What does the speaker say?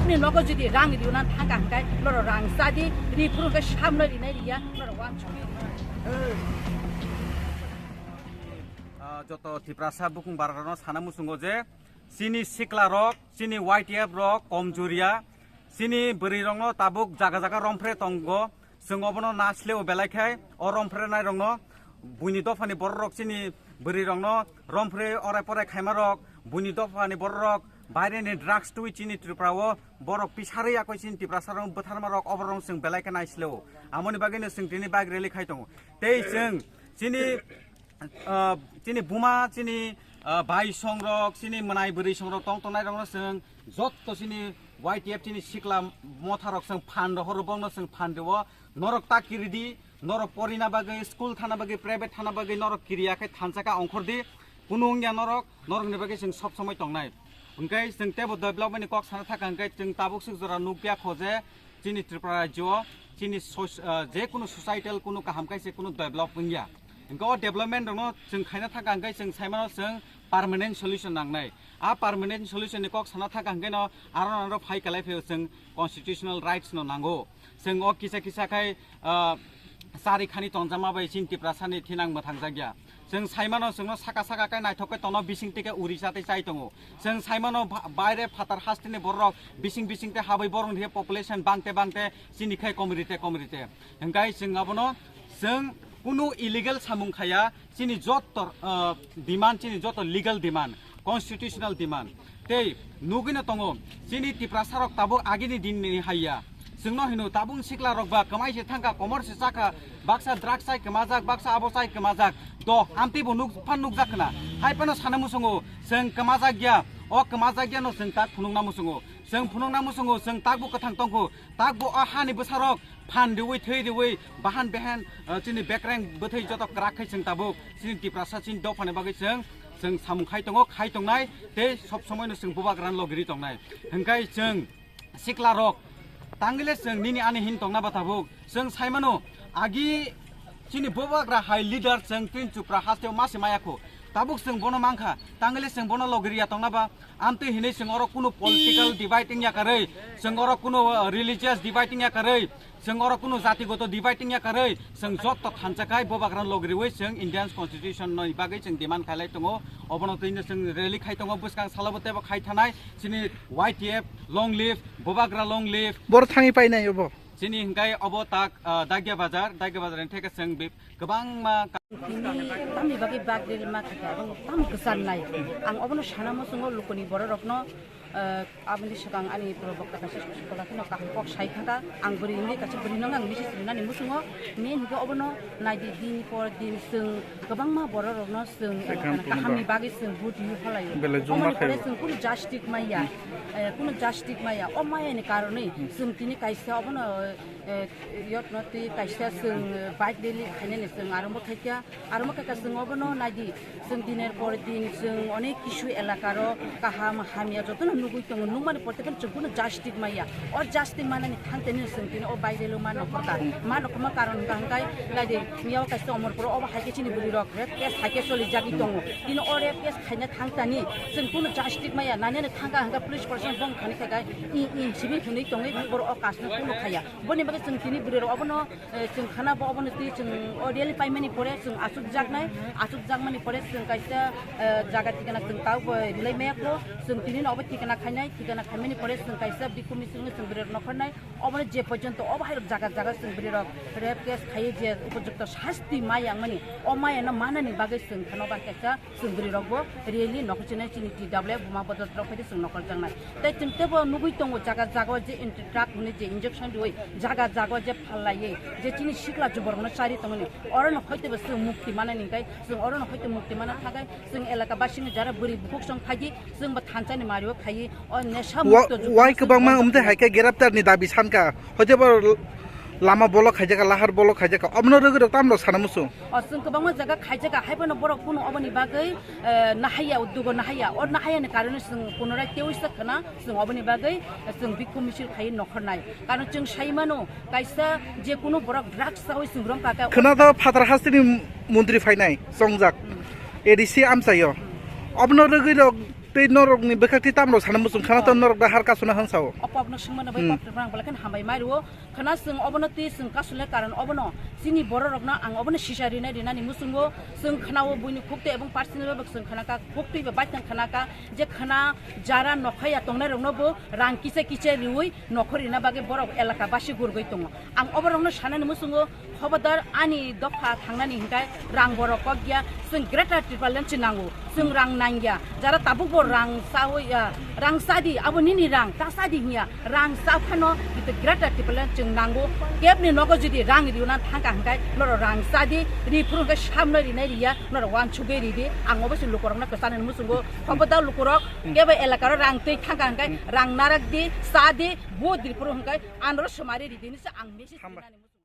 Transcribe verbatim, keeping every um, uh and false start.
Ni nogo jodi rang riuna thangka hwnkhe norok rang chadi, ri phuru hwnkhe samno rinai riya, norok wansukni. Ah, joto Tiprasa bukung bararokno sana muchungo je chini sikla rok, chini Y T F rok komjuriya, chini bwrwi rokno tabuk jaga jaga romphre tongo. Chwng obono nasleo belai khai o romphrenai rokno, buini dophani borok rok chini bwrwi rokno romphre orai porai khaima rok, buini dophani borok rok baireni drugs twi chini Tripura o borok pisarwi yakoi chini Tiprasa rok bwtharma rok oborok chwng belai khe naisleo. Amoni bagwino chwng tini bike rally khai tongo. Tei chwng chini ah, chini buma, chini, ah, bai songrok, chini mwnai bwrwi songrok tong tongnai rokno chwng jotto chini Y T F chini sikla motha rok chwng phan rohor bongno chwng phan rio norok ta kiridi norok porina bagwi school thana bagwi private thana bagwi norok kiriya khe thansa kha ongkhordi kunu wngya norok norokni bagwi chwng sob somoi tongnai hwnkhe chwng tebo development ni kok sana thaka hwnkhe chwng tabuk swk jora nukya kho je chini Tripura rajyo o chini soc-, ah, je kunu societal kunu kaham kaisa kunu develop wngya. Hwnkhe o development rokno chwng khaina thangka hwnkhe chwng saimano chwng permanent solution nangnai. A permanent solution ni kok sana thangka hwnkhe no aro aro phai kalai phai chwng constitutional rights no nango. Chwng o kisa kisa khai, ah, chari khani tongjama bai chini Tiprasa ni thinang mwthangjakya. Chwng saimano chwngno saka saka khe naithok khe tono bising tike uri chatwi chai tongo. Chwng saimano ba-, baire phatar hasteni borok bising bising te habwi borok ni population bangte bangte chini khai komrite komrite. Hwnkhe chwng abono chwng kunu illegal samung khaya, chini jotto, ah, demand, chini jotto legal demand, constitutional demand. Tei nugwino tongo, chini Tiprasa rok tabuk agini din ni haiya. Chwngno hino tabuk sikla rok ba kwmai se thangka, komor se chakha, baksa drugs chai kwmajak, baksa abo chai kwmajak. Do, amtwi bo nuk, phan nukjak khna. Hai phano sana muchungo, chwng kwmajak ya, o kwmajak ya no chwng tak phunukna muchungo. Chwng phunukna muchungo, chwng tak bo kwthang tongkhu, tak bo o hani bwsarok phan riwi, thwi riwi, bahan behen, ah, chini bekreng bwthwi joto kwrak khai chwng tabuk, chini Tiprasa chini dophani bagwi chwng, chwng samung khai tongo, khai tongnai, tei sob somoino chwng bubagrano logiri tongnai. Hwnkhe chwng sikla rok, tangwile chwng nini ani hin tongna ba tabuk, chwng saimano, agi chini bubagra hai leader chwng tini Tripura hasteo mase maya kho, tabuk chwng bono mankha, tangwile chwng bono logiriya tongna ba, amtwi hinwi chwng oro kunu political divide wngya karwi, chwng oro kunu, uh, religious divide wngya karwi, chwng oro kunu jatigoto divide wngya karwi, chwng jotto thansa khai bubagrano logiriwi chwng Indian Constitution ni bagwi chwng demand khailai tongo. Obono twino chwng rally khai tongo, bwskang salobo teibo khai thanai chini Y T F long live, bubagra long live. Boro thangwi painai obo. Chini hwnkhe obo tak, ah, Dagya Bazar, Dagya Bazar ni theke chwng bi-, kwbangma ka- Tini tamni bagwi bike rally ma kha khe, aboni tamo kwchar nai. Ang obono sana muchungo lukuni bororokno, ah, aboni swkang ani probokta kaisa kola kheno kaham kok sai kha kha. Ang bwrwi wngwi kaisa bwrwi no ang message rinani muchungo. Main hwnkhe obono naidi din por din chwng kwbangma bororokno chwng kahamni bagwi chwng vote ri holaio. Belai juma khaio. Omo ni pore chwng kunu justice maya, eh, kunu justice maya. O maya ni karonwi chwng tini kaisa obono, eh, yotno twi kaisa chwng, eh, bike rally khainani chwng arombo khaikha. Arombo khaikha chwng obono naidi chwng diner por din chwng onek kisu elakaro kaham hamya jotono nugwi tongo. Nukmani pore tei chwng kunu justice maya. O justice manani thangtani chwng tini o bike rally o ma nokho kha. Ma nokho ma karon hwnkha hwnkhe naidi miyao kaisa Omorpuro obo hai khe chini bwrwi rok rape case hai khe choli jagwi tongo. Tini o rape case khaina thangtani chwng kunu justice maya. Nani ani thangkha hwnkhe police protection bong thani khaikha i, i, simi hwnwi tongwi borok o kasno kunu khaya. Boni bagwi chwng tini bwrwi rok obono, eh, chwng khana bo obono twi chwng o rally paimani pore chwng achukjaknai. Achukjakmani pore chwng kaisa, eh, jaga thikana chwng tao bo rilai maya kho. Chwng tini no obo thikana khainai, thikana khaimani pore chwng kaisa bhikkhu misil no chwng bwrwi rok nokharnai. Obono je porjonto obo hai rok jaga jaga chwng bwrwi rok rape case khaiwi je upojukto sasti ma yang mani, o maya no manani bagwi chwng kheno ba kaisa chwng bwrwi rok bo rally nokho chinai chini T W F buma bodol rok phai chwng nokol jangnai. Tei chwng tebo nugwi tongo jaga jaga o je anti truck hwnwi je injection riwi jaga jaga o je phalaiwi je chini sikla jubor no chari tongmani oro no hoi tebo chwng mukti manani hwnkhe chwng oro no hoi tebo mukti mana thakai chwng elaka basing jara bwrwi bukhuk song phaidi chwng bo thansa ni mario phaiwi o nesha Wa-, mukto jubor wai chwng kwbangma oro umtwi hai khe graftar ni dabi sankha. Hoite bo lama bolok khaijaka, lahar bolok khaijaka. Omono rwgwi rok tamno sana muchung. O, chwng kwbangma jaga khaijaka, hai phano borok kunu oboni bagwi, eh, nahaiya, uddugo nahaiya. O nahaiya ni karone chwng punorai teiwi sa khna, chwng oboni bagwi, eh, chwng bhikkhu misil khai nokhornai. Karon chwng sai mano, kaisa je kunu borok drugs chawi chwng rom kaka. Khna do phatar hasteni montri phainai, chongjak. Hmm. A D C amchaio. Hmm. Obono rwgwi rok Tei norokni bwkhak tei tamrok sana muchung khana to norok da har kasuna han sao. Opokno swngmano bai Hmm. Pok Tripura ang belai kheno hambai mai rwo. Khana chwng obono twi chwng kasulnai karon obono chini bororokno ang obono sisa rinai rinani muchungo chwng khanao buini khuk twi ebong personal bai chwng khana ka khuk twi bai baithang khana ka je khana jara nokhaya tongnai rokno bo rang kisa kisa riwi nokho rina bagwi borok elaka basi gurgwi tongo. Ang oborokno sanani muchungo khobodar ani dopha thangnani hinkai rang borok kok ya chwng Greater Tipraland se nango. Chwng rang nangya, jara tabuk bo rang chawi, ah, rang chadi, abo nini rang, ta chadi hinya, rang cha phano, hito Greater Tipraland chwng nango, kebni nogo jodi rang riuna thangka hwnkhe, norok rang chadi, ri phuru hwnkhe samno rinai riya, norok wansugwi ridi, ang obo se lukurokno kwchanani muchungo, khobodar lukurok, kebo elakaro rang twi thangka hwnkhe, rang narak di, chadi, bo di phuru hwnkhe, anoro swmari ridi hinwi se ang message Hamba. Rinani muchungo.